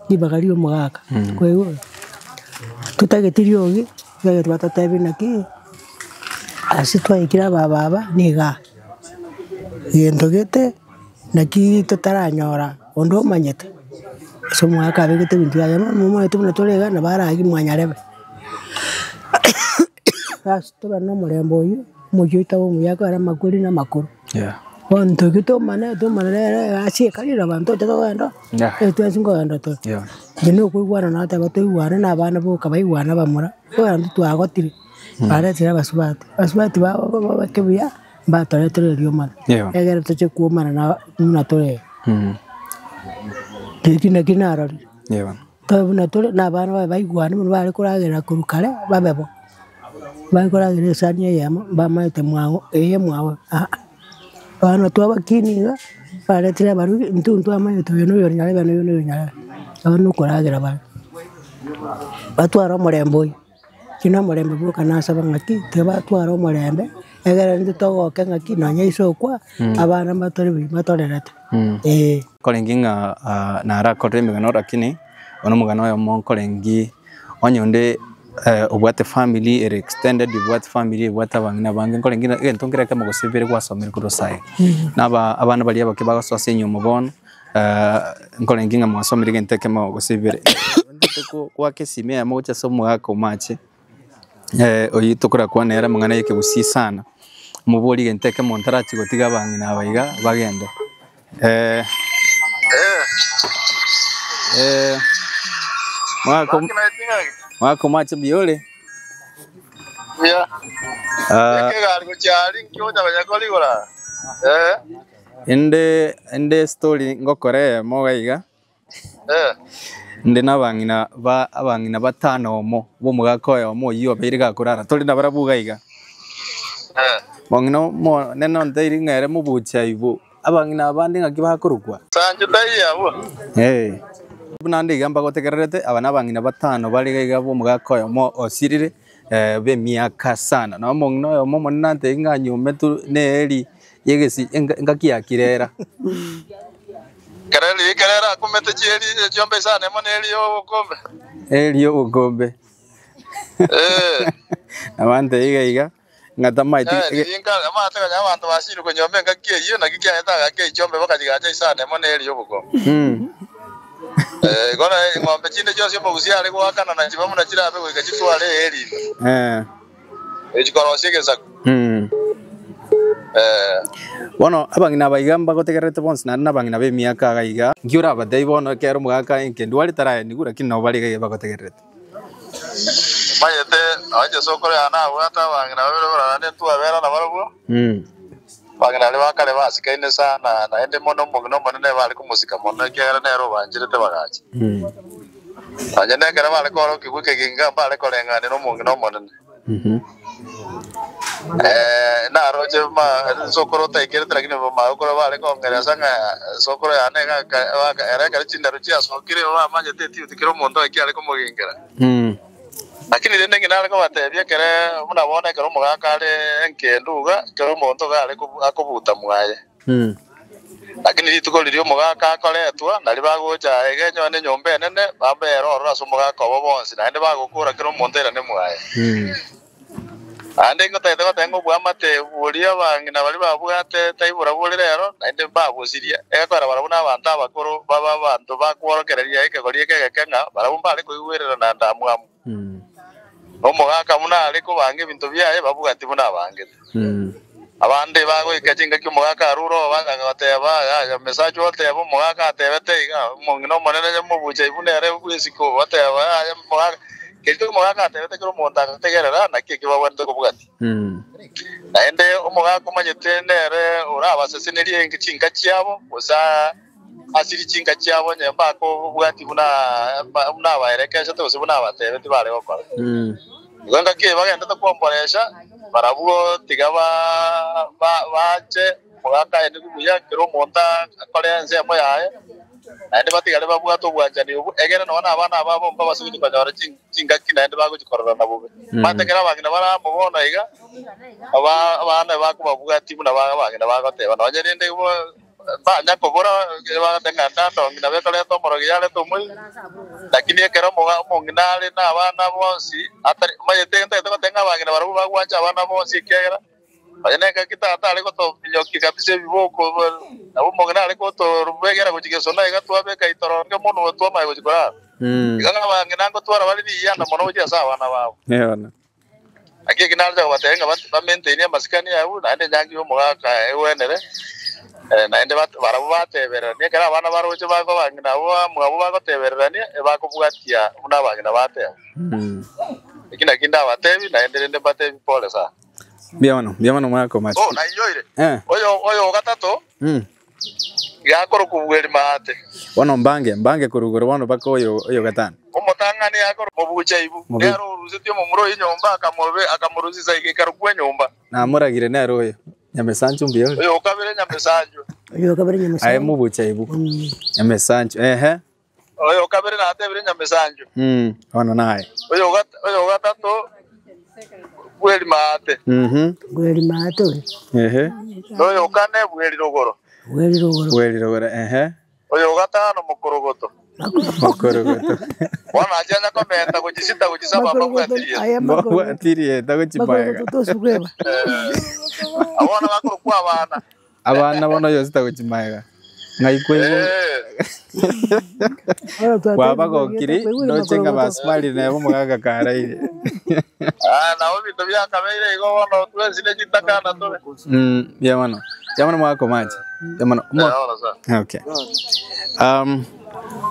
ribaga ria omogaka, kwaigwa? Totageti riogi. Ekero twatotebirie naki ase twaikire ababa aba niga egento gete naki totaranyora onde omanyete ase omogaka abegete ebinto biaye momanyete buna tore iga nabo aragima mwanyarebe. Ase tobe na omorembe oywo, omochie oito obe omuya ekero amakweri na amakoro. Bono ntoki tomane tomane rero egasi ekarire abanto toche togenda oo, twensi nkogenda tore. Inche na okoigwana nateba toigwane na abana boka baigwane abamura, abanto twagotire, baretire abasubati, abasubati babo babeke buya, mbatoretere eriomana, egere toche koomana na buna tore iga. Eki naki narorire, tobe buna tore na abana baye baigwane buna bare koragerera korwa kare babe bo, bare koragerera esani eyemo mbamaete mwago eye mwabo aa. Bono twabakinia iga, baretire abarugi, intwe ntwamanyete oyo na oyo nyarebe na oyo na oyo nyarebe, aba nokoragera bare. Batware omorembe oyio, ekio na omorembe bwoka nasaba ng'aki, tiga batware omorembe, egere intwe togoke ng'aki nonya ise okwa, abana mbatore buya mbatorerete, eh. Nkorenge ng'a narakorire emegano lakini bono omogano oyomo nkorenge onye onde obwate family ere extended obwate family ebwate abang'ina abange nkorenge ng'a egento nkere ekemo gose bibere gwasomire korwa ase aye. Na aba abana baria abake bagosoa ase enyiomo bono nkorenge ng'a mwasomire egento ekemo gose bibere. Ntete goaka esimi eyemo gochia ase omogaka omache. Oyio tokorakwane ere amang'ana y'ekegusii sana, moborie egento ekemo ntarachie gotiga abang'ina aba iga bagende. Mwaka omoache mbuya ore? Eh, Inde inde story ngokora eyemo iga iga, eh. inde na abang'ina ba abang'ina batano omo, ba omogaka oyomo oyio obeire gakorara, tore nabarabwo iga iga. Eh. Mong'ina omonene onteiri ng'a ere mobuchi aibo, abang'ina abande ng'aki bakorokwa? Sancho taiyo abwo. Eh. Buna ande iga mbagotegererete, aba nabang'ina batano bare iga iga b'omogaka oyomo osirire, b'emiaka sana. Na omong'ina oyomo omonene antebie ng'a anyuometwe na eeri y'egesi enga engaki ya kirera. Ekero riria kirera akumete chieri chiombe isano emo na eeri y'obokombe. Eeri y'obokombe. Eh. Nabo antebie iga iga, ng'a tamaeti Eh, riria nka- amate konya abanto basirwe konyomba engaki eyio, naki kiaete agaka echiombe bakachigacha isano emo na eeri y'obokombe. Eh, igo na eng'ombe chinde chionsi omogusia are goakana nachibe buna chirabe goika chitware eeri ime. Echikorosia egesaku. Eh. Bono abang'ina aba iga mbagotegererete bonsi naende nabang'ina b'emiaka iga iga. Nki orabatebie bono ekero omogaka enkendu are taraenigwe, lakini nabo bare iga iga bagotegererete? Omanyete, onye sokoro yane abwate abang'ina babere bararane ntwabera nabarabwo. Abang'ina baria ba kare basikaine sana, naende mono omong'ina omonene bare komosika mono, ekiagera nere obancherete bagacha. Nonya nekero bare koorokigwa ekeginga mbare koreng'ania nomong'ina omonene. Naroche sokoro otaikerete, lakini magokoro bare kong'eresa ng'a sokoro yane ere ekero chindaru chiasokire, bamanyete etiuti kera omonto gaki are komogingera. Lakini rende ng'ina are kobatebia ekere buna bono ekero omogaka are enkendu iga, kera omonto iga are akobuta mwaye. Lakini rituko riria omogaka akoretwa, nario bagocha aiga enyone enyomba enene, bambere ororo ase omogaka obo bonsi, naende bagokora kera omonto airane mwaye. Naende ngotagete goteba ng'a oboamate boria abang'ina baria babwate taibora bore rero, naende mbabosirie, egekogera barabwo nabanto abakoro babe abanto bakworokereria ekegori eke egeke ng'a barabwo mbare koigwerera na ndamwamu. Na omogaka buna are kobanga ebinto biaye, babwati buna abangete. Abande bagoika chingaki omogaka arure oo, bachaka goteba, Yaya, omosacha oteba omogaka atebete iga, omong'ina omonene mobucha ibu nere bw'isiko, bateba, Yaya, omogaka. Keria omogaka atebete kera omonto agategerera, naki ekio babwenerete kobwatia. Naende omogaka omanyete nere orabasesenerie chinka chiabo, gose asirie chinka chiabo onye mbakobwatia buna buna abaerekesete gose buna abatebeti bare gokora. Igo engaki eye bagenderete kwomboresha, barabwo tiga baanche omogaka aye nigo buya, kera omonto akore ensemo yaye, naende batigare babwate obwanchani obwo, egere nonya na abana babo mbabase gochia konyora chingaki naende bagochia kororana bobe. Omanyete ekero abang'ina bare amo bono iga, abana bakobabwatia buna abang'ina bagoteba, nonye rende Banya kobora, bagoteba ng'a tata ong'ina bekoreta omorogi yareta omoibi, lakini ekero omong'ina are nabana bonsi, atari omanyete ntagete goteba ng'a abang'ina barabwo bagwancha abana bonsi ekiagera onye nengaki tata are gotominyokia kabisa ebiboko, nabo omong'ina are gotorobegera gochia gesona iga twabeka itoronge monwe twamanya gochia korara. Iga ng'a abang'ina ngotwara bare riyianda mono gochia ase abana babo. Naki eki naroche kobatebia ng'a bamaintainie amasikani abwo, naende enyangi y'omogaka egwenere, naende barabwo batebereranie. Ekero abana baroche abang'ina abwo bamwabo bagotebererania, ebakobwatia buna abang'ina bateba. Eki nakio ndabatebie, naende rende mbatebie pole sana. Mbuya mono, mbuya mono mwakomache. Oh, nainyoire. Oyo oyo o gatato Iga akorokwa Bweri Maate. Bono mbange, mbange korwa igoro bono mpaka oyo oyo gatano. Omotang'ani akorokwa Mobucha Ibu, nere orusetie omomura oyo enyomba, akamobe akamorusia isiko ekarokwa enyomba. Namoragire nere oyo Nyamesanchu mbuya ore? Oyo o kabere Nyamesanchu. Oyo o kabere Nyamesanchu. Aye Mobucha Ibu, Nyamesanchu, ehe. Oyo o kabere natebire Nyamesanchu. Bono naye. Oyo o gatato Bweri Maate. Bweri Maate oyo. Ehe. Na oyo o kane Bweri Rogoro. Bweri Rogoro. Bweri Rogoro, ehe. Oyo o gatano Mokorogoto. Mokorogoto. Bono nachia anya komenta gochisita gochisaba mbabwatirie. Aye makorogoto. Mbabwatirie tagochimaega. Makorogoto tosukweba. Abwo bono bakorokwa abana. Abana bono oyosita gochia magega, ng'ai kwaigwa kwabagokiri ndoche ng'a basmali neba omogaka karaire. Ah, nabo ebinto biakabeire igo bono twensi ne chintakana tore. Mbuya mono, mbuya mono mwaka omache, mbuya mono. Eh, bono sawa. Okay.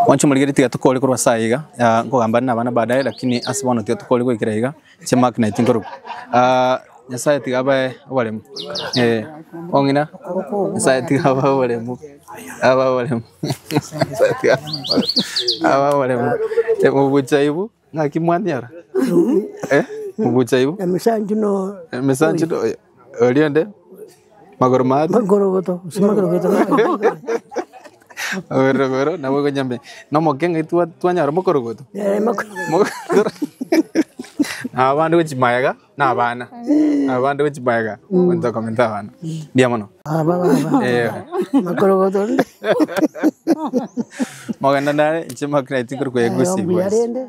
Mwanche omorigereria tiga tokore korwa ase aiga, nkogamba na abana baadaye lakini ase bono tiga tokore goikera iga, chimark night nkorokwa. Nyasaye tiga abae oboremu. Eh, ong'ina, Nyasaye tiga abae oboremu, abae oboremu. Nyasaye tiga abae oboremu. Eh, mobuchaibu, ng'aki mwanyora? Eh, mobuchaibu? Emisanchu no Emisanchu no oria onde, magoro maate. Magorogoto, gose magorogoto Magorogoro nabo okonyambia, na omoke ng'ai twa twanyora mokorogoto? Eh, Mokoro na abande gochia magega na abana, abande gochia magega, monto okomenta abana. Mbuya mono. Aba baba. Eh. Makorogoto rende. Mogenda nare inche makina tikori Aye koyegusia mbuya boys. rende.